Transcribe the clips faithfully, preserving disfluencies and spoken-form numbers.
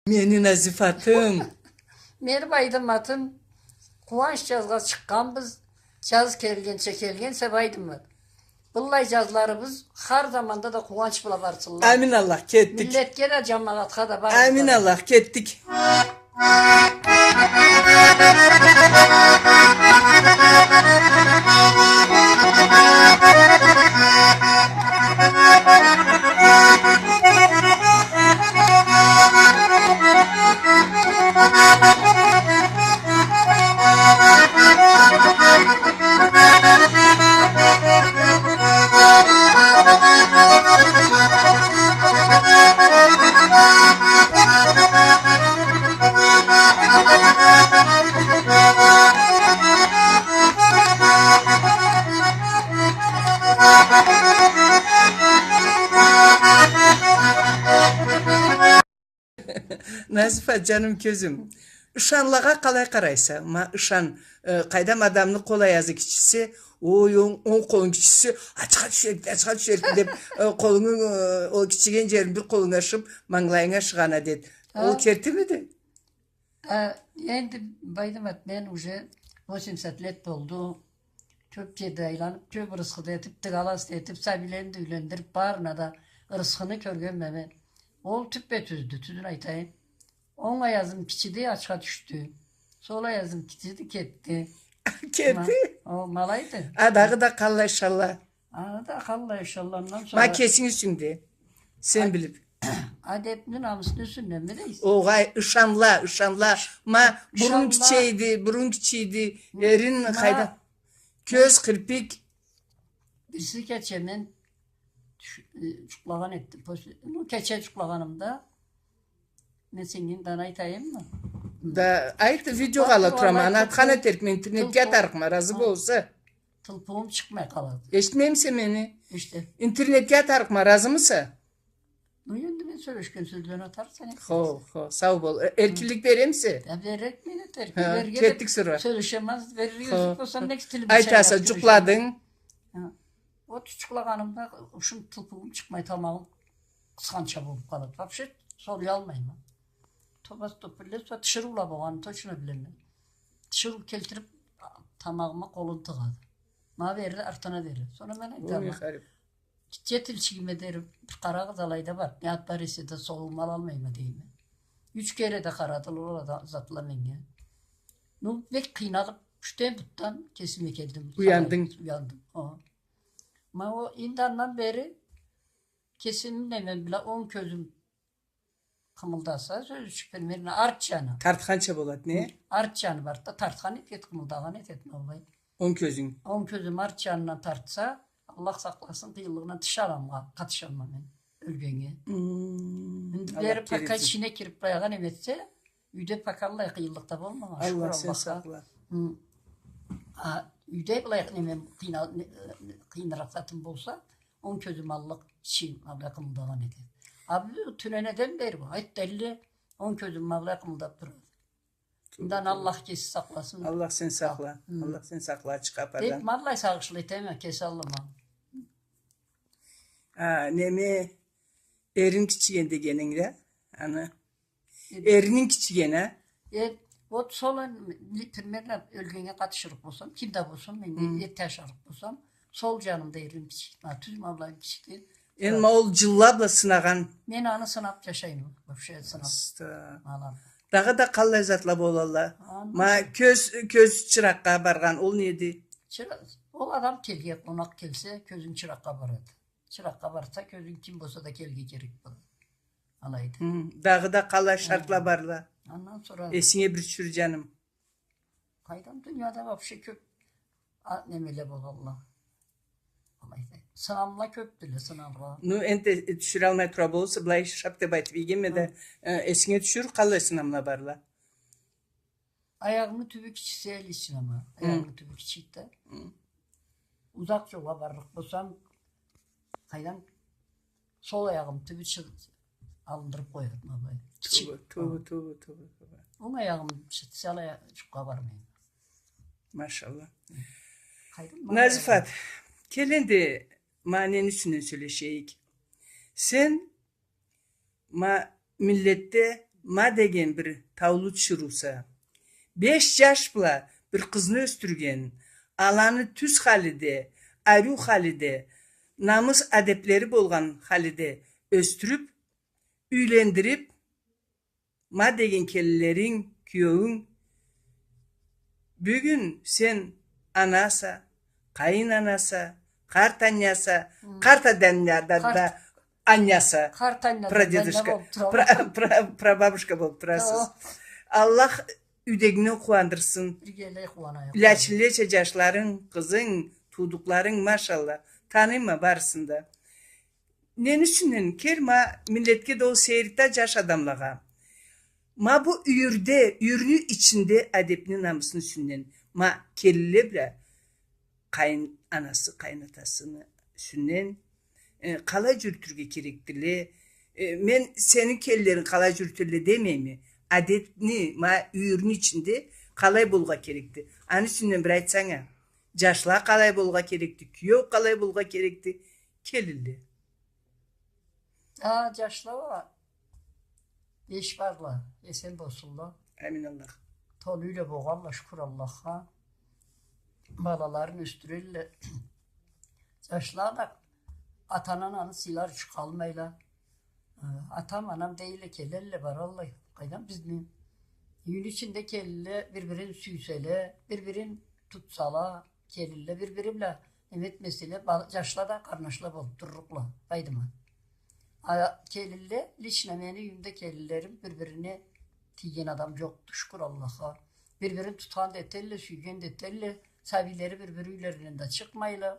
Мени Назифатым. Мени Байдыматым. Къууанч джазгъа чыкъгъанбыз. Джаз келгенча келгенсе, Байдымат. Быллай джазларыбыз хар заманда да къууанч бла барсынла. Амин Аллах, кетдик. Миллетге да, джамагъатха да барсын. Амин Аллах, кетдик. Назифа, джаным, кёзюм, ышанлагъа къалай къарайса? Ма, ышан, э, къайдам, адамны къол аязы кичисе, ой, онг, онг къолунг кичисе, ачха тюшерик, ачха тюшерик деп, э, къолунгу, э, ол кичиген джерин бир къолунг ашыб, манглайынга ашыгъан адет. Ол кертимиди? А, энди, Байдымат, мен уже восемьдесят лет болду. Кёб джерде айланыб, кёб ырысхы да этиб, тыгалас да этиб, сабийлени да юйлендириб, барына да ырысхыны кёргенме мен. Ол тюппе-тюздю, тюзюн айтайым. Онг аязым кичиди, ачха тюшдю. Сол аязым кичиди, кетди. Кетди? Ма-, ол ма алайды. А, дагъыда къаллай ышанла. Аны да къаллай ышанла, андан сора. Ма кесинг юсюнгде. Сен билиб. Адетни, намысны юсюнденми дейсе? Огъай, ышанла, ышанла. Ма, бурун кичи эди, бурун кичи эди, эрин къайда? Кёз, кирпик. Бириси кече мен тюш-, э, джукълагъан этдим. После, ну, кече джукълагъанымда мен сеннге да аны айтайыммы? Да, айт, видеогъа ала турама, аны атхан этерикме, интернетге атарыкъма, разы болса. Тылпыуум чыкъмай къалады. Эшитмеймисе мени? Эшитеме. Интернетге атарыкъма, разымыса? Ну, энди мен сёлешген сёзлени атарса, не этерсе. Хо, хо, сау бол. Э, эркинлик беремисе? Я, беририкме, не этерик? Ха, берирге да кетдик сора. Сёлешеме, берирге юзюк болсам, не тилим айтаса, джукъладынг. Ха. Вот, джукълагъанымда ушум, тылпыуум чыкъмай, тамагъым къысханча болуб къалады. Вообще солуялмайма. Тоба, стоп, биле, сора тиширыула болгъанын точно билеме. Тиширыу келтириб, тамагъыма къолун тыгъады. Ма бери, артына бери. Сора мен айтама. Ой, харип. Джетинчигиме дери, бир къара къыз алайда бар. Не зат бар эсе да, солуума алалмайма дейме. Юч кере да къарадыла ол затла меннге. Ну, бек къыйналыб, бюштен-бутдан кесиме келдим. Уяндынг? Уяндым, хо. Ма ол, энди андан бери кесими неме бла, онг кёзюм къымылдаса, сёз ючюн, примерно, арт джаны. Тартханча болады, не? Арт джаны барды да, тартхан этеди, къымылдагъан этеди, ма алай. Онг кёзюнг. Онг кёзюм арт джанындан тартса, Аллах сакъласын, къыйынлыгъындан тыш адамгъа къатышама мен, ёлгеннге. Энди бери пока ичине кирип, былайгъа неме этсе, юйде пока аллай къыйынлыкъ да болмагъан, шукур Аллахха. Аллах сен сакъла. А юйде былай неме къыйна-, не-, къыйыныракъ затым болса, онг кёзюм аллыкъ ичи аллай къымылдагъан этеди. А бу тюненеден бери бу, айтды, элли, онг кёзюм аллай къымылдап турады. Мындан Аллах кеси сакъласын. Аллах сен сакъла. Аллах сен сакъла, ачыкъ апардан. Деп, ма аллай сагъышлы этеме кеси аллыма. А, неме, эринг кичиген дегенинг да, аны. Эрининг кичиген, а? Э, вот сол, примерно, ёлгеннге къатышырыкъ болсам, ким да болсун, мен эт ашарыкъ болсам, сол джанымда эриним кичик, ма тюз, ма былайым кичик. Энди ма ол джылла бла сынагъан. Мен аны сынап джашайма, вообще сынап. Аста. Ма аланы. Дагъыда къаллай затла болалла? Ма кёз, кёз чыракъгъа баргъан, ол неди? Чыра-, ол адам келген, къонакъ келсе, кёзюнг чыракъгъа барады. Чыракъгъа барса, кёзюнг ким болса да келирге керек болады. Алайды. Хы, дагъыда къаллай шартла барла? Андан сора. Эсинге бир тюшюр, джаным. Къайдам, дунияда вообще кёп, а, немеле болалла. Алайды. Сынамла кёпдюле, сынамла. Ну, энди, э, тюшюралмай тура болурса, былай шап деп айтып ийгенме да, э, эсинге тюшюр, къаллай сынамла барла? Аягъымы тюбю кичисе, лично ма. Аягъымы тюбю кичик да. Узакъ джолгъа барлыкъ болсам, къайдам, сол аягъым тюбю чы-, алындырып къояды, ма былай. Кичик. Тоба, тоба, тоба, тоба, тоба. Онг аягъым чыкъса, алай джукъгъа бармайма. Машалла. Къайдам, ма Назифат, кел энди, ма нени юсюнден сёлешейик. Сен ма миллетде Ма деген бир таулу тиширыуса, беш джаш бла бир къызны ёсдюрген, аланы тюз халиде, ариу халиде, намыс адеплери болгъан халиде ёсдюрюп, юйлендирип, ма деген келинлеринг, киеуюнг, бюгюн сен анаса, къайын анаса, къарт анаса, къарт аннада да анаса, прадедушка, прабабушка болуп турасыз. Аллах юйдегингден къууандырсын. Лачинлеча джашларынг, къызынг, туудукъларынг, машалла. Таныйма барысын да. Нени юсюнден? Кел, ма миллетге да ол сейир эте, джаш адамлагъа. Ма бу юйюрде, юйюрню ичинде адепни, намысны юсюнден. Ма келинле бла къайын анасы, къайын атасыны юсюнден, э, къалай джюрютюрге керекдиле? Э, мен сени келинлеринг къалай джюрютелле демейме. Адепни, ма юйюрню ичинде къалай болургъа керекди? Аны юсюнден бир айтсанг а. Джашла къалай болургъа керекди? Киеу къалай болургъа керекди? Келинле. А, джашла уа беш барла, эсен болсунла. Амин Аллах. Толу юйле болгъанла, шукур Аллахха. Балаларын ёсдюрелле. Джашла да ата-ананы сыйлар ючюн къалмайла. А, атам, анам дейле, келелле, баралла. Къайдан бизни? Юйню ичинде келелле, бир-бирин сюйселе, бир-бирин тутсала, келелле, бир-бири бла неме этмеселе, ба-, джашла да къарнашла болуп турлукъла, Байдымат. А келинле, лично мени юйюмде келинлерим бир-бирине тийген адам джокъду, шукур Аллахха. Бир-бирин тутхан да этелле, сюйген да этелле, сабийлери бир-бири юйлеринден да чыкъмайла.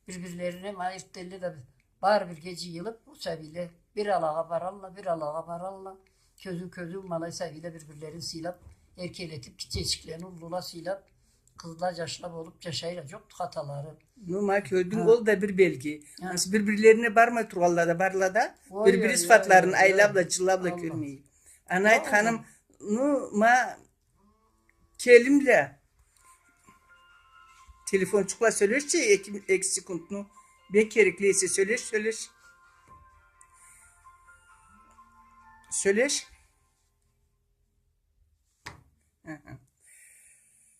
Бир-бирлерине ма эртденле да бары бирге джыйылып, бу сабийле бир алагъа баралла, бир алагъа баралла. Кёзюу-кёзюу ма алай сабийле бир-бирлерин сыйлап, эркелетип, гитчечиклени уллула сыйлап, къызла, джашла болуп джашайла, джокъду хаталары. Ну, ма кёрдюнг, ол да бир белги. Ансы бир-бирлерине бармай тургъанла да барла да, бир-бири сыфатларын айлабла, джыллабла кёрмей. Аны айтханым, ну, ма келин бла. Телефончукъла, сёлешчи, эки, эки секундну. Бек керекли эсе, сёлеш, сёлеш. Сёлеш. Аха.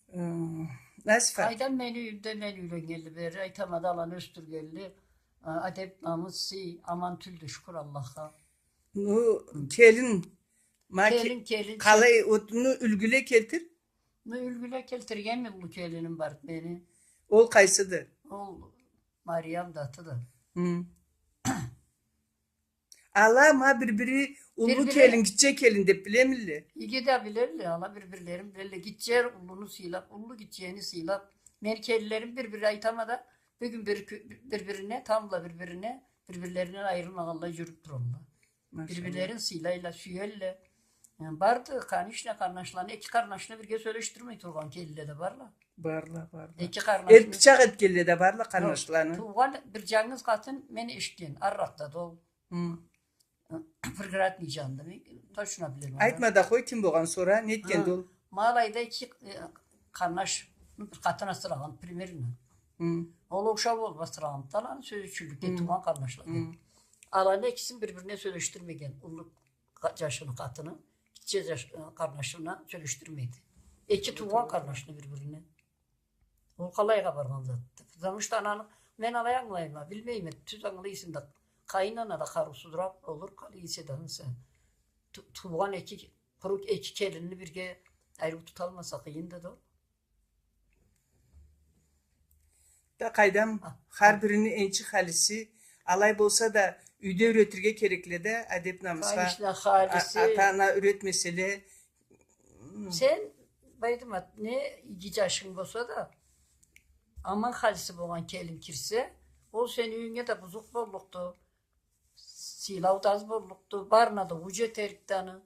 Э, Назифа. Къайдан, мени юйюмде мен юйленнгенли бери, айтама да, аланы ёсдюргенли, а, адеп, намыс, сый, аман тюлдю, шукур Аллахха. Ну, келин, ма ке-, келин, келин, къалай, вот, ну, юлгюле келтир. Ну, юлгюле келтиргенме уллу келиним бар мени. Ол къайсыды? Ол Мариям да атыды. Хы. Ала ма бир-бири уллу келин, гитче келин деп билемилле? Иги да билелле, ала бир-бирлерин билелле. Гитче уллуну сыйлап, уллу гитчени сыйлап. Мени келинлерим бир-бири, айтама да, бюгюн бир кю-, бир-бирине, тамбла бир-бирине, бир-бирлеринден айырылмагъанлай джюрюп туралла. Машалла. Бир-бирлерин сыйлайла, сюелле. Э, барды, конечно, къарнашланы, эки къарнашны бирге сёлешдирмей тургъан келинле да барла. Барла, барла. Эки къарнашны. Эт бычакъ этгенле да барла къарнашланы. Туугъан бир джангыз къатын, мен эшитген, арракъда да ол. Хы. Приградный джанында, мен точно билеме. Айтма да къой, ким болгъан, сора не этгенди ол? Ма алайда эки, э, къарнаш, ну, бир къатын асырагъан, примерно. Хы. Ол окъуна болуп асырагъан да аланы, сёз ючюнлюкге, туугъан къарнашла. Хы. Аланы экисин бир-бирине сёлешдирмеген, уллу къа-, джашыны къатыны, гитче джаш-, э, къарнашына сёлешдирмейди. Эки туугъан къарнашны бир-бирине. Ол къалайгъа баргъан затды? Потому что ананы, мен алай ангылайма, билмейме, тюз ангылайса да, къайын ана да къарыусузуракъ болур, къалай эсе да, ансы. Ту-, туугъан эки, къуру эки келинни бирге айры туталмаса, къыйынды да ол. Да къайдам, хар бирини энчи халиси, алай болса да, юйде юретирге керекле да, адеп-намысха. Конечно, халиси. А-, ата-ана юретмеселе, Сен, Байдымат, не иги джашынг болса да, аман халиси болгъан келин кирсе, ол сени юйюнге да бузукъ боллукъду, сыйлау да аз боллукъду, барына да ууж этерикди аны.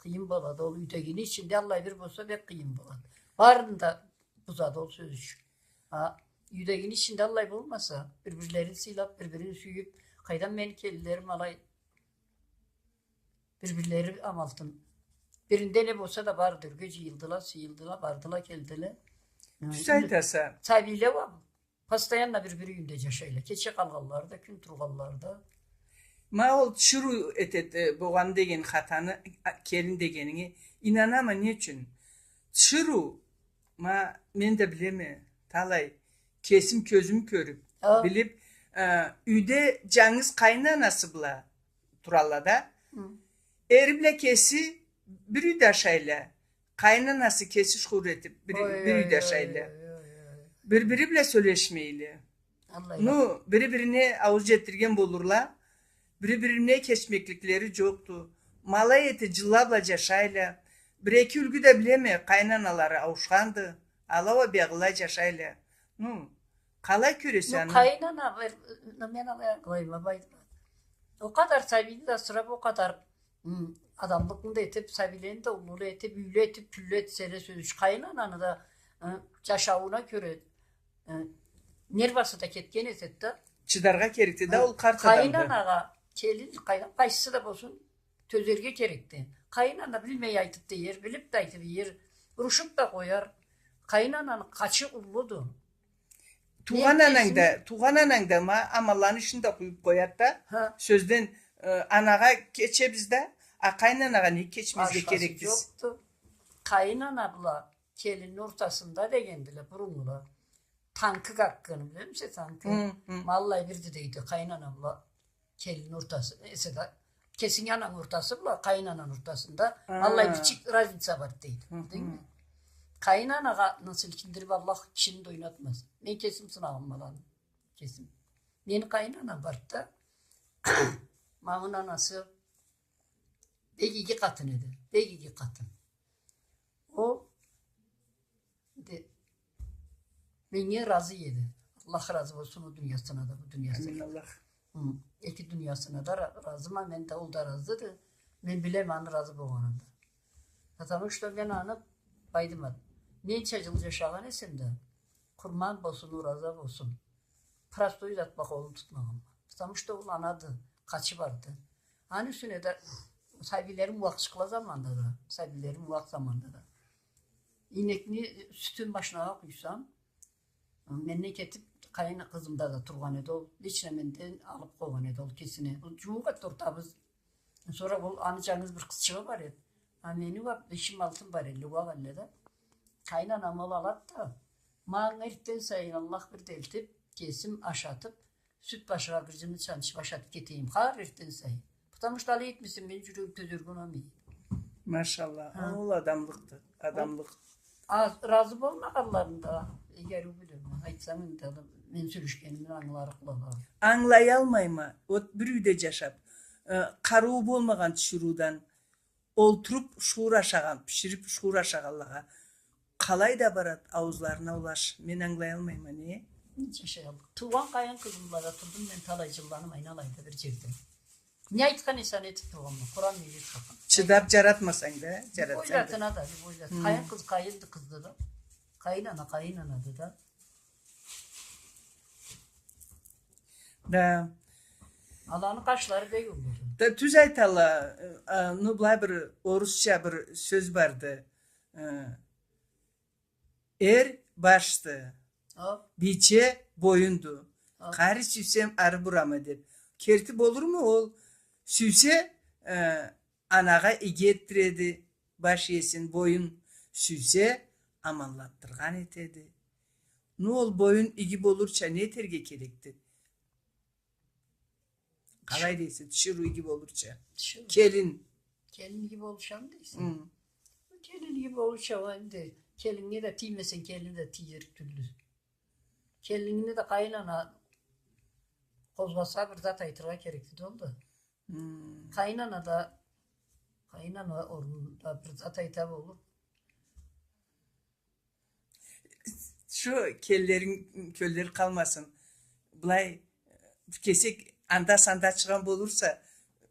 Къыйын болады, ол юйдегини ичинде аллай бир болса, бек къыйын болады. Барын да бузады ол, сёз ючюн. А, юйдегини ичинде аллай болмаса, бир-бирлерин сыйлап, бир-бирин сюйюп, къайдам, мени келинлерим алай Бир-бирлери амалтын. Биринде не болса да барды, ёрге джыйылдыла, сыйылдыла, бардыла, келдиле. Тюз айтаса. Сабийле уа постоянно бир-бири юйюнде джашайла. Кече къалгъанлары да, кюн тургъанлары да. Ма ол тиширыу этеди, э, болгъан деген хатаны, а, келин дегенинге ийнанама, не ючюн? Тиширыу, ма мен да билеме, талай, кесим кёзюм кёрюп, а, билип, э, юйде джангыз къайын анасы бла туралла да. Хы. Эри бла кеси бир юйде ашайла. Къайын анасы кеси шугъур этип, бир, ой, бир юйде ашайла. Ой, ой, ой. Бир-бири бла сёлешмейле. Аллах. Ну, бири-бирине аууз джетдирген болурла. Бири-бирине кечмекликлери джокъду. Ма алай эте, джылла бла джашайла. Бир-эки юлгю да билеме, къайын аналары ауушханды. Ала уа биягъылай джашайла. Ну, къалай кёресе аны? Ну, къайын ана, бир, ну, мен алай ангылайма, Байдымат. Ол къадар сабийни да асырап, ол къадар, м, адамлыкъны да этип, сабийлени да уллула этип, юйле этип, пюлле этселе, сёз ючюн, къайын ананы да, ы, джашаууна кёре, ы, нервасы да кетген этеди да. Чыдаргъа керекди да, ы, ол къарт адамды. Къайын анагъа келин, къайын, къайсысы да болсун, тёзерге керекди. Къайын ана билмей айтып да иер, билип да айтып иер, урушуп да къояр. Къайын ананы къачы уллуду. Туугъан ананг да, туугъан ананг да ма аманланы ишин да къуюп къояды да. Хы. Сёзден, э, анагъа кечебиз да, а къайын анагъа не кечмезге керекбиз? Башхасы джокъду. Къайын ана бла келинни ортасында дегендиле буруннгула. Танкы какканын билемисе, танкы? Хы, хы. Ма аллай бирди дейди, къайын ана бла келин ортасы, эсе да, кесинги ананг ортасы бла къайын ананг ортасында аллай бичик разница бар дейди. Хы-хы. Билдингми? Къайын анагъа силкиндирип Аллах кишини да ойнатмаз. Мен кесим сынагъанма аланы. Кесим. Мени къайын анам барды да, ма аны анасы бек иги къатын эди. Бек иги къатын. Ол де, меннге разы эди. Аллах разы болсун ол дуниясына да, бу дуниясына да. Амин, Аллах. Хы, эки дуниясына да ра-, разыма, мен да, ол да разыды. Мен билеме аны разы болгъанын да. Потому что мен аны, Байдымат, ненча джыл джашагъан эсем да, Къурман болсун, Ораза болсун, простой зат бла къолун тутмагъанма. Потому что ол анады, къачы барды. Аны юсюне да сабийлерим уакъ чыкъла заманда да, сабийлерим уакъ заманда да. Ийнекни сютюн машинагъа къуйсам, менден кетип, къайын къызымда да тургъан эди ол. Лично менден алып къойгъан эди ол кесине. Ол джууукъ эди ортабыз. Сора ол, аны джангыз бир къызчыгъы бар эди. А мени уа бешим-алтым бар эдиле, уа, аллада. Къайын анам ол алады да, манга эртден сайын Аллах бир да элтип, кесим ашатып, сют башха бир джылны чанчып ашатып кетейим хар эртден сайын. Потому что алай этмесем, мени джюрегим тёзерге унамай. Машаллах. Ха. Ол адамлыкъды, адамлыкъ. А, разы болмагъанларын да эгериу билеме. Айтсам, энди адам, мен сёлешгенимден ангыларыкъла. Ангылаялмайма. Вот бир юйде джашап, э, къарыуу болмагъан тиширыудан олтуруп шуур ашагъан, биширип шуур ашагъанлагъа къалай да барад ауузларына ол аш? Мен ангылаялмайма, не? Джашаяллыкъ. Туугъан къайын къызым бла да турдум мен талай джылланы, ма алайда бир джерде. Не айтхан эсе, аны этип тургъанма. Къуран не этип тургъанма. Чыдап джаратмасанг да, джаратсанг да. Любой затына да, любой зат. Хы. Къайын къыз къайын къызды да. Къайын ана къайын анады да. Да. Аланы къашлары бек уллуду. Да, тюз айталла, а, ну, былай бир орусча бир сёз барды. Э, эр башды. Хо. Бийче боюнду. Хо. Къайры сюйсем, ары бурама деп. Керти болурму ол? Сюйсе, э, анагъа иги этдиреди баш иесин, боюн. Сюйсе, аманлатдыргъан этеди. Ну, ол боюн иги болурча не этерге керекди? Къалай дейсе, тиширыу иги болурча. Тиширыу. Келин. Келин иги болурчамы дейсе? Хы. Келин иги болурча, ол энди келиннге да тиймесенг, келиннге да тийерик тюлдю. Келиннге да къайын ана къозгъаса бир зат айтыргъа керекди да ол да. Хы. Къайын ана да, къайын ана орнунда бир зат айта болур. Шо келинлеринг кёллери къалмасын. Былай, бир кесек анда-санда чыгъан болурса,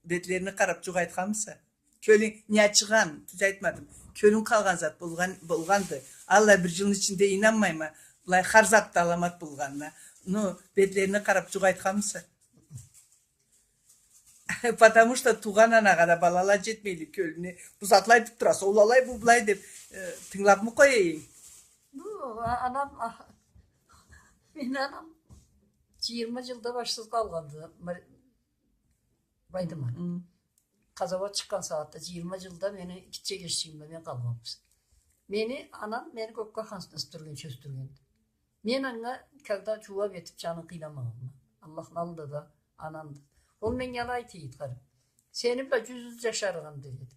бетлерине къарап джукъ айтханмыса? Кёлюнг не чыгъан, тюз айтмадым. Кёлюнг къалгъан зат болгъан, болгъанды. Аллай бир джылны ичинде ийнанмайма, былай хар затда аламат болгъанына. Ну, бетлерине къарап джукъ айтханмыса? Потому что туугъан анагъа да балала джетмейли кёлюне. Бу затла айтып тураса, ол алай, бу былай деп, э, тынгылапмы къояйынг? Бу, а-, анам, а-, мени анам джыйырма джылда башсыз къалгъанды. Мар-, Байдыман. Къазауат чыкъгъан сагъатда, джыйырма джылда мени гитче кешчигим бла мен къалгъанбыз. Мени анам мени кёкге хансны ёстюргенча ёстюргенди. Мен анга никогда джууап этип, джанын къыйнамагъанма. Аллахны аллында да, анамды. Ол меннге алай айта эди, къара. Сени бла джюз джыл джашарыкъ эдим, дей эди.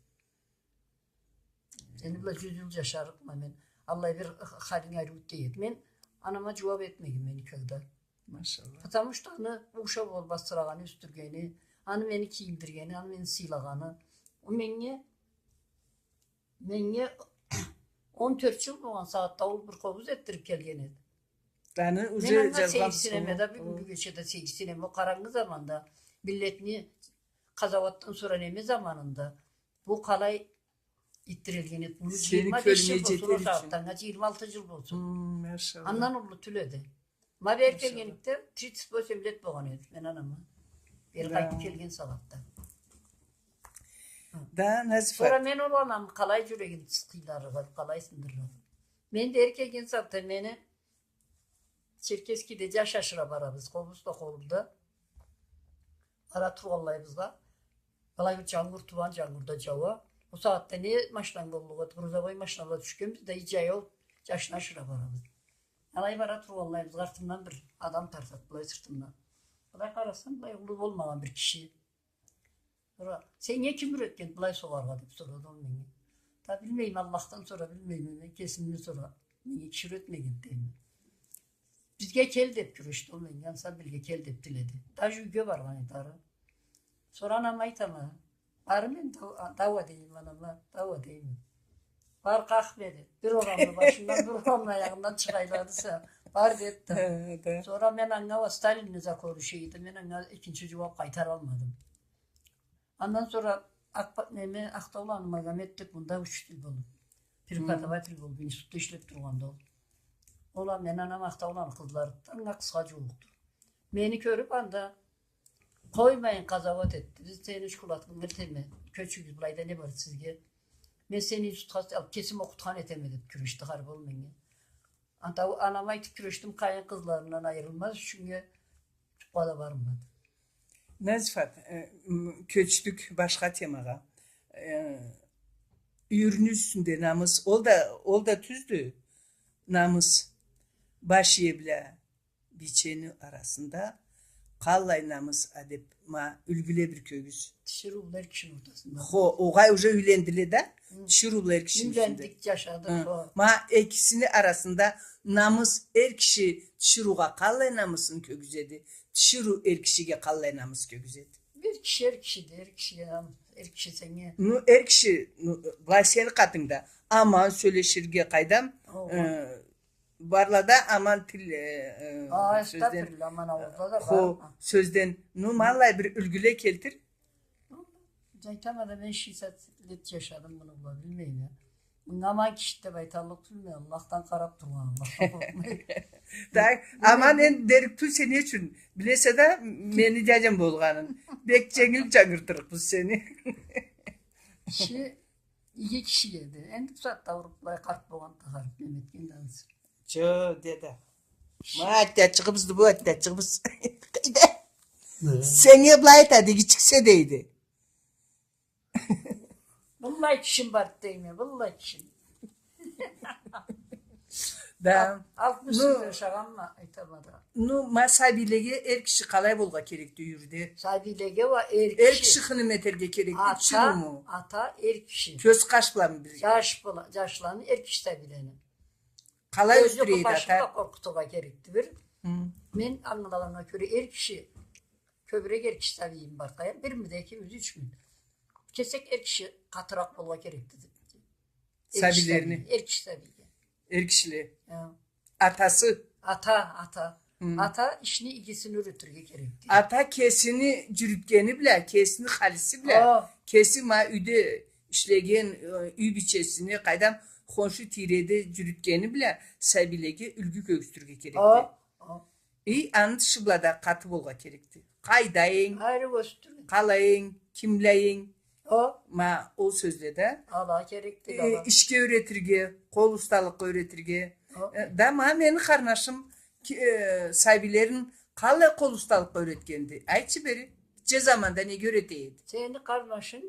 Сени бла джюз джыл джашарыкъма мен. Аллай бир халинг ариуду, дей эди. Мен анама джууап этмегенме никогда. Машалла. Потому что аны ушакъ болуп асырагъаны, ёстюргени, аны мени кийиндиргени, аны мени сыйлагъаны. Ол меннге, меннге он тёрт джыл болгъан сагъатда ол бир къобуз этдирип келген эди. Мен анга сейирсинеме да, бюгюн бюгече да сейирсинеме. Ол къарангы заманда, миллетни къазауатдан сора неме заманында бу къалай итдирилген эди. Муну джыйырма беш джыл болсун, ол сагъатда анга джыйырма алты джыл болсун. Андан уллу тюл эди. Ма бери келгенликде тридцать восемь лет болгъан эди мен анама. Бери къайтып келген сагъатда. Да, Назифат. Сора мен ол анамы къалай джюрегин къыйнарыкъ эдим, къалай сындырырыкъ эдим. Мен бери келген сагъатда мени Черкесскеде джаш ашыра барабыз, къобуз да къолумда. Бара тургъанлайбызгъа, былай бир джангур, тууан джангур да джауа. Ол сагъатда не машинанг боллукъ эди, грузовой машинала тюшгенбиз да, и джаяу джашны ашыра барабыз. Алай бара тургъанлайбызгъа, артымдан бир адам тартады, былай сыртымдан. Былай къарасам, былай уллу болмагъан бир киши. Сора, сеннге ким юретгенди былай согъаргъа деп сорады ол меннге. Да билмейме, Аллахдан сора билмейме, мен кесимден сора меннге киши юретмегенди дейме. Бизге кел деп кюрешди ол меннге, ансамбльге кел деп тиледи. Даже юйге баргъан эди ары. Сора анама айтама, бары мен дау-, дауа дейме анама, дауа дейме. Бар, къалх, деди. Бир орамны башындан, бир орамны аягъындан чыгъайла десе, бар, деди да. Хы, да. Сора мен анга уа Сталинни закону ше эди, мен анга экинчи джууап къайтаралмадым. Андан сора Акъба-, неме, Ахтауланы Магомет деп мында учитель болуп, преподаватель болуп, институтда ишлеп тургъанды ол. Ол а мен анам Ахтауланы къызлары, анга къызгъа джууукъду. Мени кёрюп анда, къоймайын къазауат этди. Биз сени школатынга элтеме, кёчюгюз, былайда не бар сизге? Мен сени институтха алып, кесим окъутхан этеме деп кюрешди Харбол меннге. Анда анама айтып кюрешдим, къайын къызларындан айырылмаз ючюннге, джукъгъа да бармады. Назифат, э, м, кёчдюк башха темагъа. Э, юйюрню юсюнде намыс, ол да, ол да тюздю. Намыс. Баш ие бла бийчени арасында къаллай намыс, адеп, ма, юлгюле бир кёгюз. Тиширыу бла эр кишини ортасында. Хо, огъай, уже юйлендиле да. Хы. Тиширыу бла эр кишини юсюнде. Юйлендик, джашадыкъ, хо. Ма, экисини арасында намыс, эр киши тиширыугъа къаллай намысын кёгюзеди, тиширыу эр кишиге къаллай намыс кёгюзеди? Эр киши эр кишиди, эр кишиге нам-, эр киши сеннге. Ну, эр киши, ну, былай сени къатынгда аман сёлеширге, къайдам, э, барлада аман тил, э, э, сёзден, хо, сёзден, ну, ма аллай бир юлгюле келтир. Айтама да, мен шестьдесят лет джашадым муну бла, билмейме. Мынга аман киши деп айталлыкъ тюлме, Аллахдан къарап тургъан, Аллахдан къоркъмай. Так, аман энди дерик тюлсе, не ючюн? Билесе да, мени дядям болгъанын. Бек дженгил джангыртырыкъбыз сени. Киши иги киши эди. Энди бусагъатда ауруп, былай къарт болгъан да, къарт неме этген да ансы. Джо, деди. Ма, аттачыгъыбызды бу, аттачыгъыбыз. Къайда? Не? Сеннге былай айтады, игичиксе дейди. Быллай кишим барды дейме, быллай кишим. Да. Ал-, алтмыш джыл джашагъанма, айтама да. Ну, ма сабийлеге эр киши къалай болгъа керекди юйюрде? Сабийлеге уа эр киши. Эр киши хыным этерге керекди, тиширыуму? Ата, эр киши. Кёз къаш бламы бирге? Джаш бла-, джашланы эр киши сабийлени. Къалай ёсдюре эди ата? Кёзю, къошун да къоркъутургъа керекди бир. Хы. Мен ангылагъаннга кёре эр киши, кёбюрек эр киши сабийим бар, къайдам, бирми да, экими да, ючмю? Кесек эр киши къатыракъ болгъа керекди. Сабийлерини. Эр киши сабийге. Эр кишиле. Хы. Атасы. Ата, ата. Хы. Ата ишни игисин юретирге керекди. Ата кесини джюрютгени бла, кесини халиси бла, о, кеси ма юйде ишлеген, э, юй бийчесини, къайдам, хоншу тийреде джюрютгени бла сабийлеге юлгю кёргюзтюрге керекди. О, о. И, аны тышы бла да къаты болгъа керекди. Къайдайынг, къалайынг, кимлейинг. О. Ма ол сёзле да. Ала керекди, э, ала. Ишге юретирге, къол усталыкъгъа юретирге. О. Э, да ма мени къарнашым ки-, э, сабийлерин къалай къол усталыкъгъа юретгенди? Айтчы бери. Че заманда неге юрете эди? Сени къарнашынг,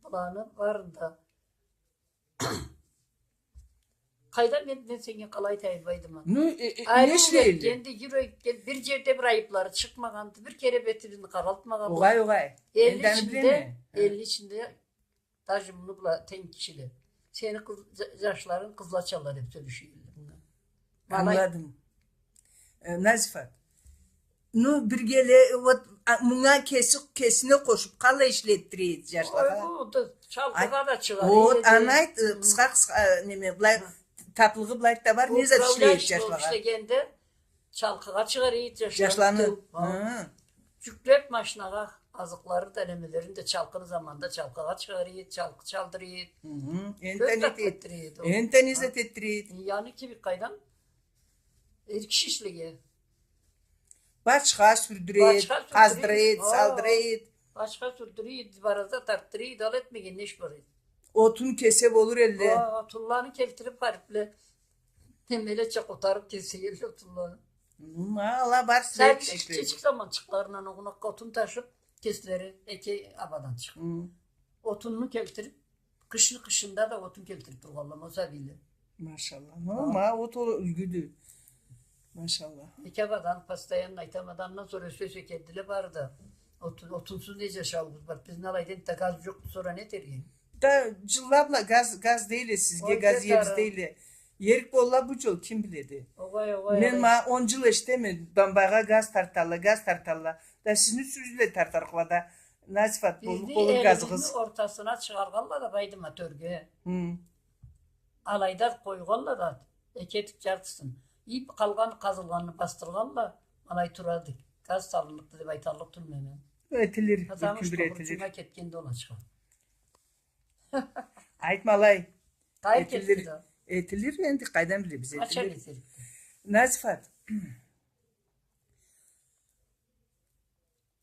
быланы барын да. Къайдан мен, мен сеннге къалай айтайым, Байдымат? Ну, э, э, не ишлей эди? Энди юрек, бир джерде бир айыплары чыкъмагъанды, бир кере бетибизни къаралтмагъанды. Огъай, огъай. Элни ичинде, элни ичинде даже муну бла тенг кишиле. Сени къыз-, джа-, джашларынг къызлачала деб сёлеше эдиле мынга. Ангыладым. Э, Назифат. Ну, биргеле, вот, а, мынга кеси, кесине къошуб, къалай ишлетдире эди джашлагъа? Ой, бу да чалкъыгъа да чыгъара эди. Вот, аны айт, э, къысха-къысха, э, неме, былай, татлыгъы былай да бар, не зат ишлей эди джашлагъа? Управляющий болуб ишлегенде, чалкъыгъа чыгъара эди джашланы. Джашланы. Тыу, а. Джюклеб машинагъа азыкъларын да, немелерин да чалкъыны заманда чалкъыгъа чыгъара эди, чалкъы чалдыра эди. Хы-хы. Кёб зат этдире эди ол. Энтда не зат этдире эди? Яни кибик къайдан? Эр киши ишлеге. Бачха сюрдюре эди, къаздыра эди, салдыра эди. Бачха сюрдюре эди, бараза тартдыра эди, ал этмеген не иш бар эди? Отун кесе болур элле. О, отунланы келтириб, харипле. Немелеча къотарыб кесе элле отунланы. Ма, ала барысы да эр киши ишледи. Кичик заманчыкъларындан огъунакъгъа отун ташыб, кеслери эки абадан чыгъыб. Хы. Отунну келтириб, къышны къышында да отун келтириб тургъанла ма сабийле. Машалла. Ма, ма, ол да юлгюдю. Машалла. Эки абадан, постоянно айтама да, андан сора ёсе-ёсе келдиле бары да. Отун-, отунсуз не джашауугъуз бар? Бизни алайда энтда газ джокъду, сора не этерик? Да, джылла бла газ, газ дейле сизге, газ иебиз дейле. Эрк болла бу джол, ким биледи? Огъай, огъай. Мен ма он джыл эшитеме, Бамбайгъа газ тарталла, газ тарталла. Да сизни юсюгюзле тартарыкъла да, Назифат, боллукъ болур газыгъыз. Бизни элибизни ортасына чыгъаргъанла да, Байдымат, тёрге. Хы. Алайда къойгъанла да, эки этиб джартысын. Иб къалгъан, къазылгъанын басдыргъанла, алай турады. Газ салынныкъды деб айталлыкъ тюлме мен. Этилир, бир кюн бир этилир. Потому что бурчуна кетгенде ол ачха. Айтма алай. Этилир, этилир, энди къайдан билебиз, этилир. Ачха кетерикди. Назифат.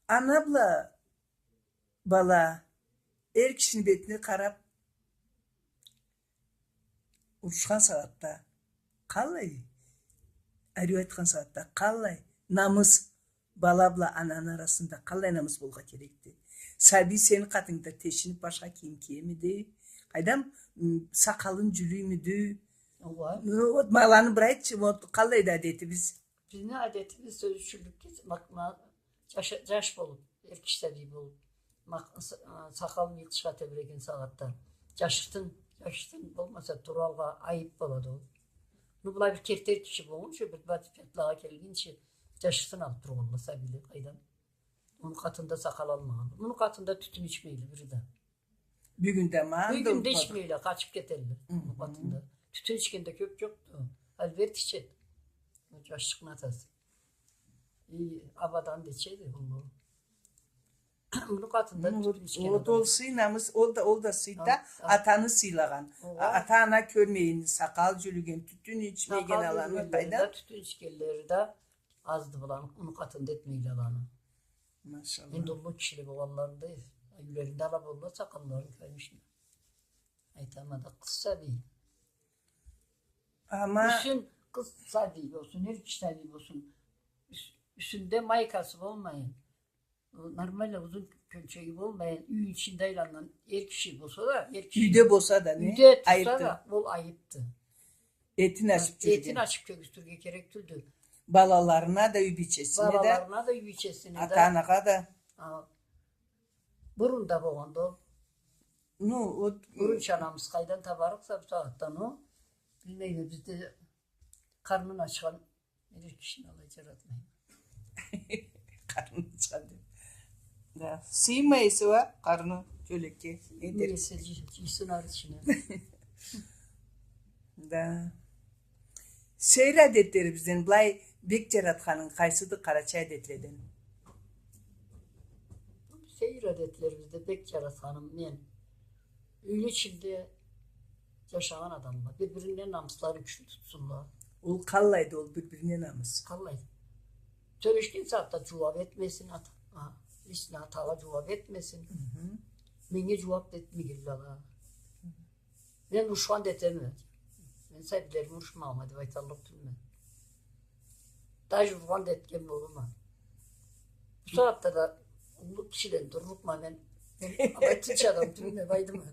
Ана бла бала эр кишини бетине къараб урушхан сагъатда къалай, ариу айтхан сагъатда къалай намыс, бала бла ананы арасында къалай намыс болургъа керекди? Сабий сени къатынгда тешиниб башха кийим киемиди? Къайдам, м, сакъалын джюлюймюдю? Ооба. Ну, вот, ма аланы бир айтчы, вот, къалайды адетибиз? Бизни адетибиз, сёз ючюнлюкге, ма-, ма-, джаш, джаш болуб, эр киши сабий болуб, ма-, с-, а, сакъалын йыйылтышха тебреген сагъатда джашыртын, джашыртын болмаса, туралгъа айыб болады ол. Ну, былай бир керти эр киши болгъунчу, бир бат-, батлагъа келгинчи, джашыртын алыб тургъанла сабийле, къайдам. Муну къатында сакъал алмагъан. Муну къатында тютюн ичмейле бири да. Бюгюн да, ма, бюгюн да ичмейле, къачыб кетелле. Хы-хы. Муну къатында. Тютюн ичген да кёб джокъду. Альберт ичеди. Ол джашчыкъны атасы. И, абадан да ичеди, ол. Муну къатында тютюн ичген адам. Ол сый, намыс, ол да, ол да сый да, атаны сыйлагъан. Ооба. А-, ата-ана кёрмейин, сакъал джюлюген, тютюн ичмеген аланы къайдан? Сакъал джюлюгенлери да, тютюн ичгенлери да азды быланы, муну къатында этмейле аланы. Машалла. Энди уллу кишиле болгъанларында, юйлеринде ала болла сакъалларын, конечно. Айтама да, къыз сабий. Ама юсюн, къыз сабий болсун, эр киши сабий болсун, юс-, юсюнде майкасы болмайын, нормально узун кёлчеги болмайын, юй ичинде айланнган эр киши болса да, эр киши. Юйде болса да, не? Юйде турса да, ол айыбды. Этин ачыб джюрюген. Этин ачыб кёргюзтюрге керек тюлдю. Балаларына да, юй бийчесине да. Балаларына да, юй бийчесине да. Ата-анагъа да. А, бурун да болгъанды ол. Ну, вот. Бурунча намыс къайдан табарыкъса бусагъатда, ну? Билмейме, бизде къарнын ачхан эр кишини алай джаратмайма. Къарнын ачхан деб. Да. Сыйынмай эсе уа къарны тёлекге. Сыйынмай эсе, джый-, джыйсын ары ичине. Да. Сейир адетлерибизден былай бек джаратханынг къайсыды къарачай адетледен? Сейир адетлерибизде бек джаратханым мен, юйню ичинде джашагъан адамла бир-биринден намысларын кючлю тутсунла. Ол къаллайды, ол бир-бирине намыс? Къаллайды? Сёлешген сагъатда джууаб этмесин, ата-, а, лично атагъа джууаб этмесин. Хы-хы. Меннге джууаб да этмегенле ала. Мен урушхан да этеме. Мен сабийлерими урушмагъанма деб айталлыкъ тюлме. Даже ургъан да этген болурма. Бусагъатда да Уллу кишиден турлукъма мен. Мен алай тынч адам тюлме, Байдымат.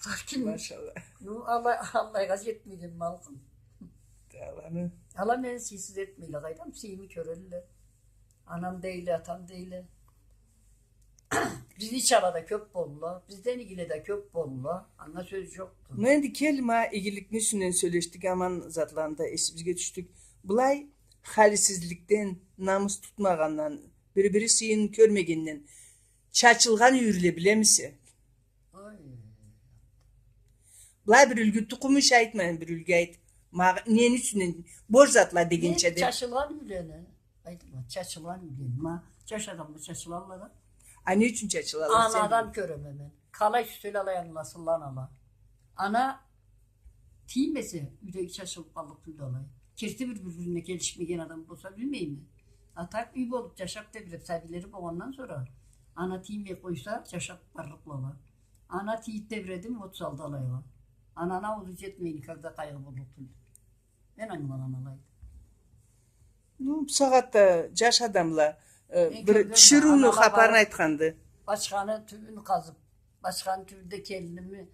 Лакин, машалла, ну, алай, алайгъа жетмеген малкъым. Аланы. Ала мени сыйсыз этмейле, къайдам, сыйымы кёрелле. Анам дейле, атам дейле. Бизни ичалада кёп болла, бизден игиле да кёп болла, анга сёз жокъду. Ну, энди кел, ма игиликни юсюнден сёлешдик, аман затланы да эсибизге тюшдюк. Былай халисизликден, намыс тутмагъандан, бир-бири сыйын кёрмегенден чачылгъан юйюрле билемисе? Ой. Былай бир юлгю тукъум иши айтмайын, бир юлгю айт. Ма-, нени юсюнден, бош затла дегенча деп. Чачылгъан юйлени. Айтма, чачылгъан юйлени. Ма, жаш адамла чачылалла да. А не ючюн чачылалла? Анадан кёреме мен. Къалай сюйселе алай ангыласынла анала. Ана тиймесе, юйдеги чачылып къаллыкъ тюлдю алай. Керти бир, бир-бирине келишмеген адам болса, билмейме. А так юй болуп, жашап тебиреп, сабийлери болгъандан сора, ана тиймей къойса, жашап барлыкъла ала. Ана тийип тебиреди ми, отуз алты алайгъа. Ананы ауузу жетмей, никогда къайгъы боллукъ тюлдю. Мен ангылагъан алайды. Ну, бусагъатда жаш адамла, э, бир тиширыуну хапарын айтханды. Бачханы тюбюн къазып, бачханы тюбюнде келиними,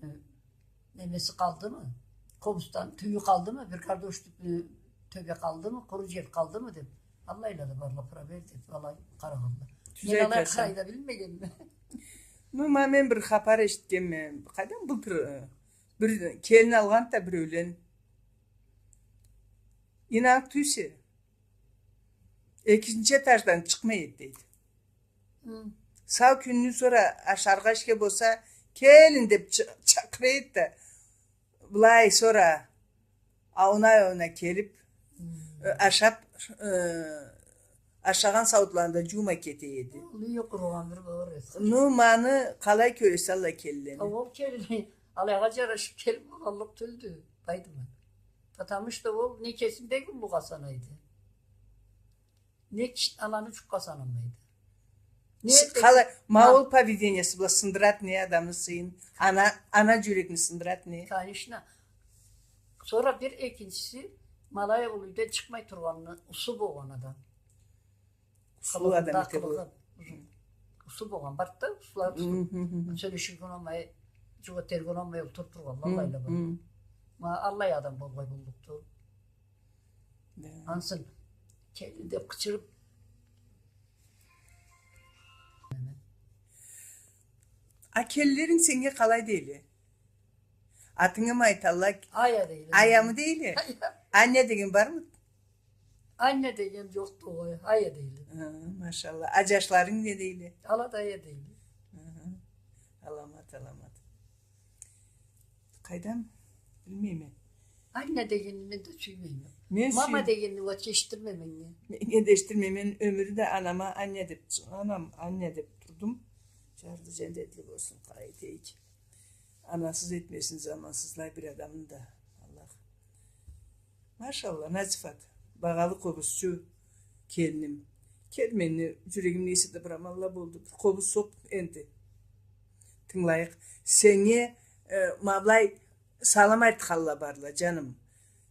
э, немеси къалдымы? Къобуздан тюйю къалдымы? Бир картош тюбю, тёбе къалдымы? Къуру жер къалдымы деп. Аллайла да барла, проверь деп, алай къарагъанла. Мен алай къарай да билмегенме. Ну, ма мен бир хапар эшитгенме. Къайдан былтыр, э, бир келин алгъанды да биреулен. Ийнанныкъ тюйюлсе, экинчи этаждан чыкъмай эди, дейди. Хы. Сау кюнню сора ашаргъа ишге болса, келин деп чы-, чакъыра эди да, былай сора ауна-ауна келип, хы, э, ашап, э, ашагъан саутларын да жуумай кете эди. Ол юйю къуругъан бир баур эди. Ну, муну къалай кёресе аллай келинлени? А ол келин, алайгъа жарашып келин болаллыкъ тюлдю, Байдымат. Потому что ол не кесин бек уллугъа санайды, не киш-, ананы жукъгъа санамайды. Не этесе, къалай, ма ол поведениясы бла сындырады не адамны сыйын, ана, ана жюрегин сындырады не. Конечно. Сора бир экинчиси, ма алай ол юйден чыкъмай тургъанны усу болгъан адам. Усулу адам эте бу. Къылыгъы, къылыгъы. Усу болгъан, барды да, усулары тутуп. Хы, хы, хы. Сёлеширге унамай, жууап этерге унамай, олтуруп тургъанла, хы, аллайла бар. Хы. Ма аллай адам болмай боллукъду. Да. Ансы келин деп къычырып. А келинлеринг сеннге къалай дейле? Атынгымы айталла? Ая дейле. Аямы дейле? Ая. Аня деген бармы? Аня деген жокъду, ой, Ая дейле. Хы, машалла. А жашларынг не дейле? Ала да Ая дейле. Хы. Аламат, аламат. Къайдам, билмейме. Аня дегенни мен да сюймейме. Мен сюй- Мама дегенни вообще эшитдирме меннге. Меннге да эшитдирме. Мен ёмюрде анама Аня деп чы-, анам Аня деп турдум. Жарды, жаннетли болсун, къалай этейик. Анасыз этмесин замансызлай бир адамны да Аллах. Машалла, Назифат, багъалы къобузчу келиним. Кел, мени жюрегим не эсе да бир аманла болду. Бир къобуз сокъ энди. Тынгылайыкъ. Сеннге, э, ма былай салам айтханла барла, жаным.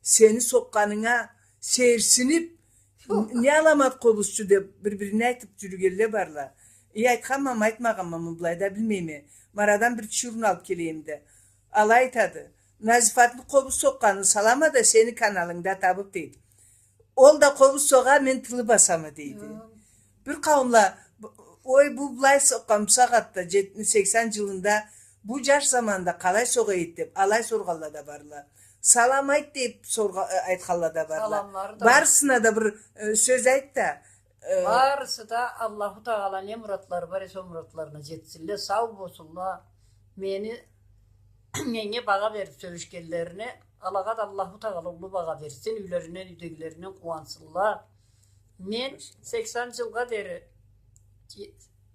Сени сокъгъанынга сейирсинип, не аламат къобузчу деп, бир-бирине айтып жюрюгенле барла. Эй, айтханмамы, айтмагъанмамы, былайда билмейме. Марадан бир тиширыуну алып келейим да. Алай айтады. Назифатны къобуз сокъгъанын салама да, сени каналынгда табып, дейди. Ол да къобуз согъа, мен тылы басама, дейди. Хы. Бир къауумла, б-, ой, бу былай сокъгъан, бусагъатда, жетмиш, сексен жылында, бу жаш заманда къалай согъа эди деп, алай соргъанла да барла. Салам айт деп соргъа-, э, айтханла да барла. Саламлары да бар. Барысына да бир, э, сёз айт да, э, барысы да Аллаху Тагъала не муратлары бар эсе, ол муратларына жетсинле, сау болсунла. Мени, меннге багъа берип сёлешгенлерине, алагъа да Аллаху Тагъала уллу багъа берсин, юйлеринден, юйдегилеринден къууансынла. Мен сексен жылгъа дери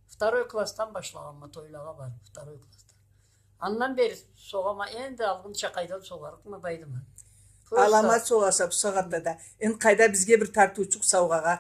второй классдан башлагъанма тойлагъа барып, второй классдан. Андан бери согъама, энди алгъынча къайдан согъарыкъма, Байдымат. Аламат согъаса бусагъатда да. Энди къайда, бизге бир тартыучукъ саугъагъа.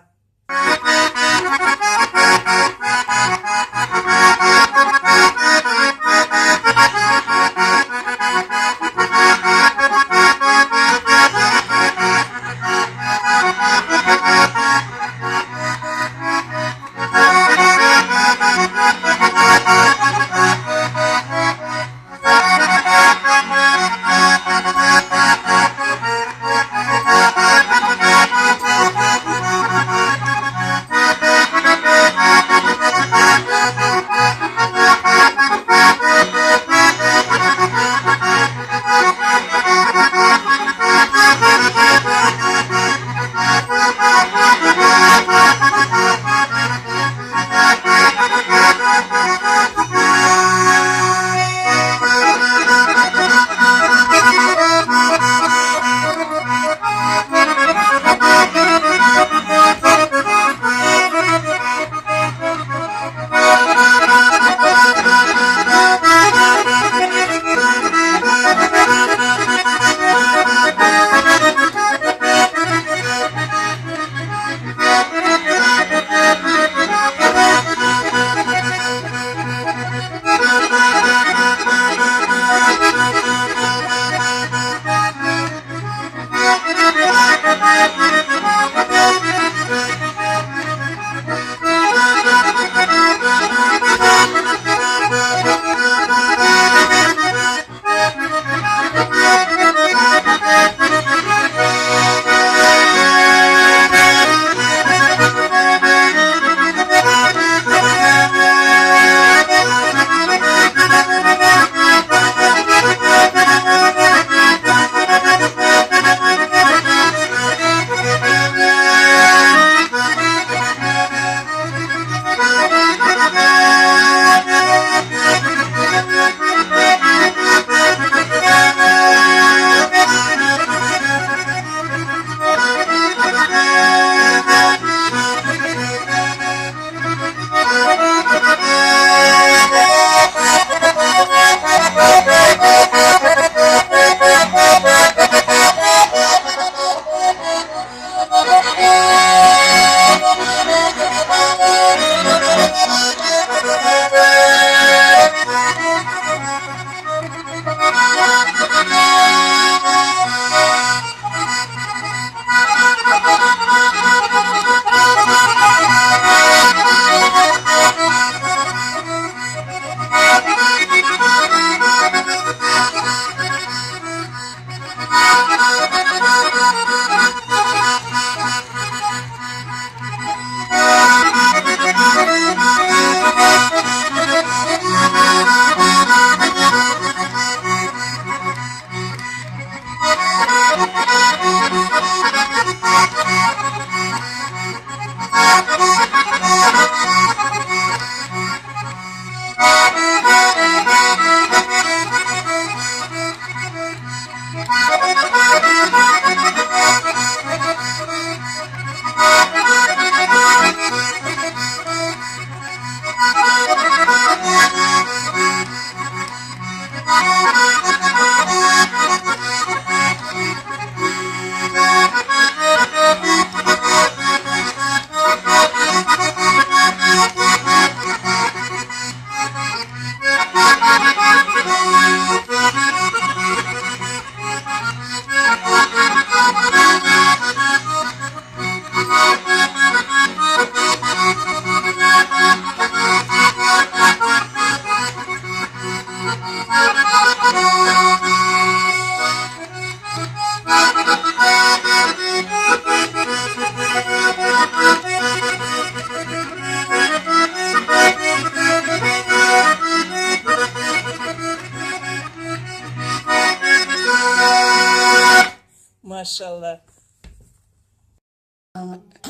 Машалла.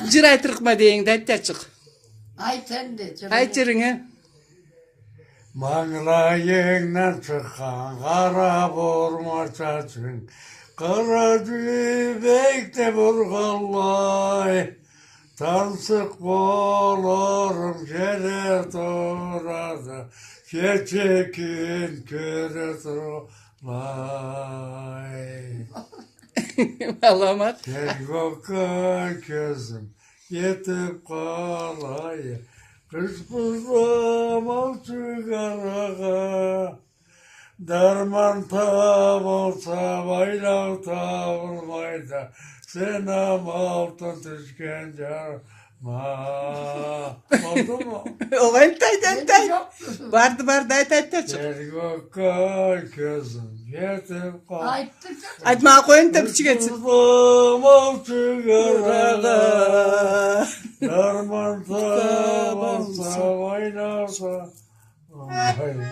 Джыр айтырыкъма дейинг да, айтчыкъ. Айт энди, джыр. Айт джырынгы. Мангылайынгдан чыкъгъан къара бурма чачынг, къара джюбекде бургъанлай, тансыкъ болурум келе турады, кече кюн кёре туралай. Аламат. Терк окка кёзюм етип къалай, къыш бузламаучу къаргъа. Дарман табылса, байлау табылмайды, сен амалтын тюшген джар- Ма, болдуму? Огъай, энтта айт, энтта айт. Барды, барды, айт, айт, айт. Терк окка кёзюм етип къалай. Айтма, къой, энтта бичик этсин. Дарман табылса, байлау табылмайды.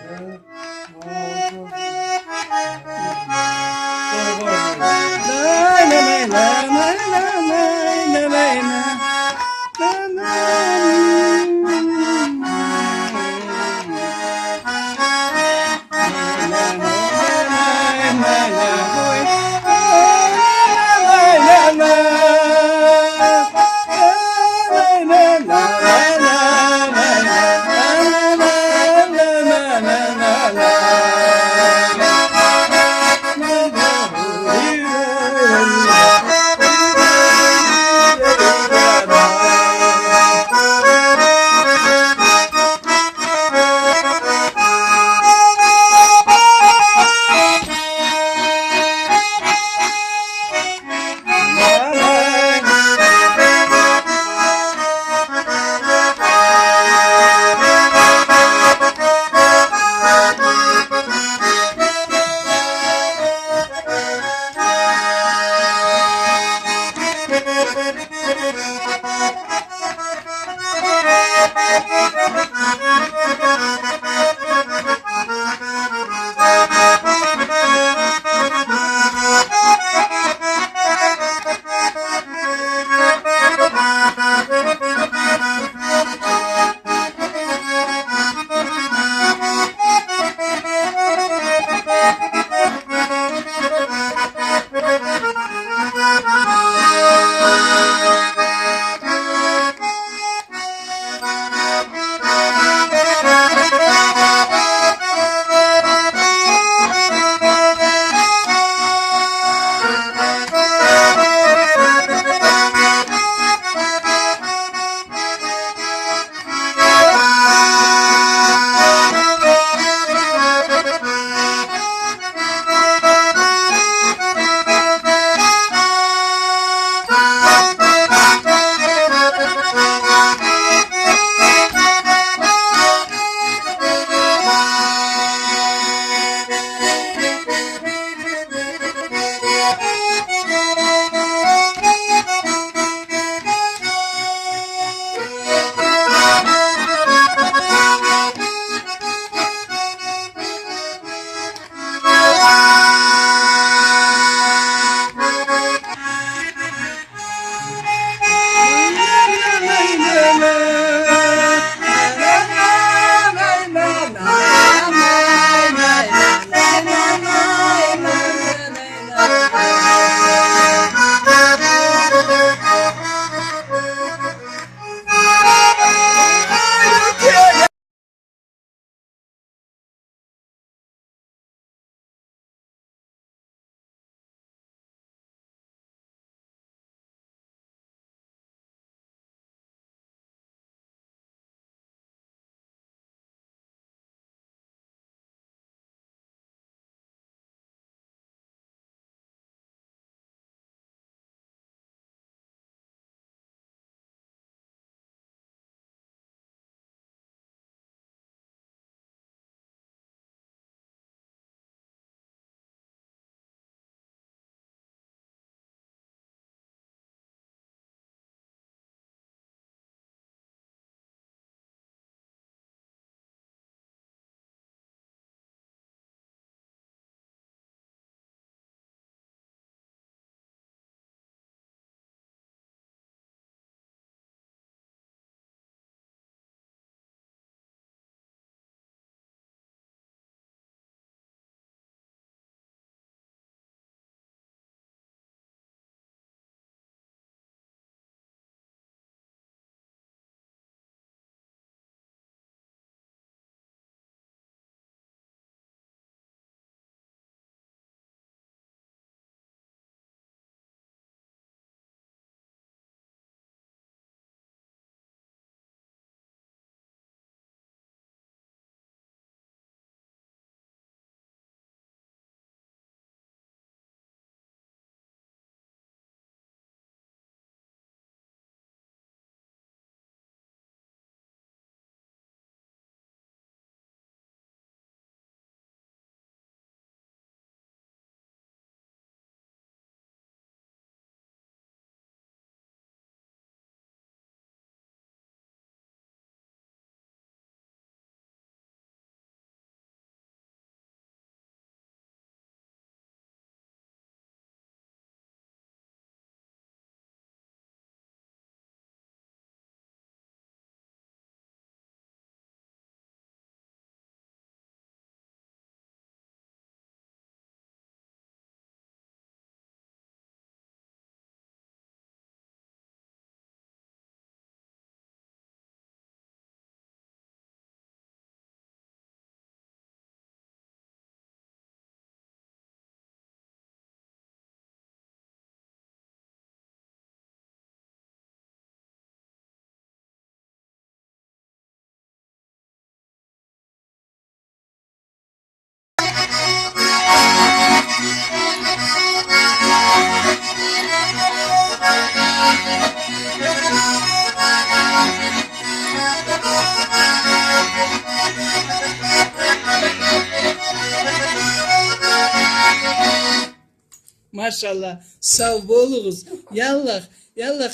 Машалла, сау болугъуз. Я Аллах, я Аллах.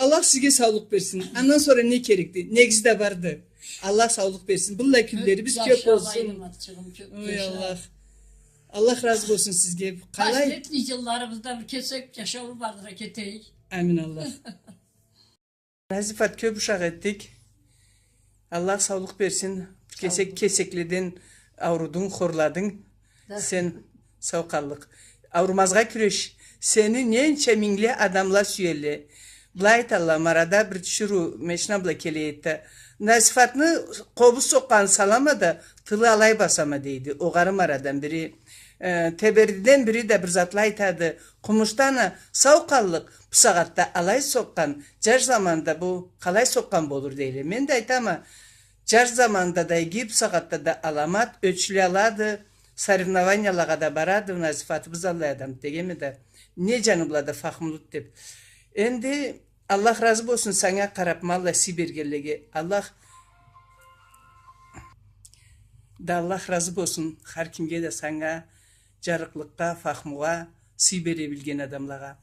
Аллах сизге саулукъ берсин. Андан сора не керекди? Негизи да барды. Аллах саулукъ берсин. Быллай кюнлерибиз кёп болсун. Ой, Аллах. Аллах разы болсун сизге. Къалай? Последний жылларыбызда бир кесек жашау бардыра кетейик. Амин, Аллах. Назифат, кёп ушакъ этдик. Аллах саулукъ берсин. Кесек, кесекледен аурудунг, хорладынг. Сен сау къаллыкъ. Аурумазгъа кюреш. Сени ненча мингле адамла сюелле. Былай айталла, Марада бир тиширыу машина бла келе эди да, Назифатны къобуз сокъгъанын салама да, тылы алай басама, дейди. Огъары Марадан бири, э, Тебердиден бири да бир затла айтады. Къумушдан а сау къаллыкъ, бусагъатда алай сокъгъан, жаш заманда бу къалай сокъгъан болур, дейле. Мен да айтама, жаш заманда да иги, бусагъатда да аламат, ёчле алады, соревнованиялагъа да барады, Назифатыбыз аллай адамды дегенме да, не жаны бла да фахмулуду деп. Энди Аллах разы болсун санга къарап, ма аллай сый бергенлеге. Аллах да, Аллах разы болсун хар кимге да, санга, жарыкълыкъгъа, фахмугъа, сый бере билген адамлагъа.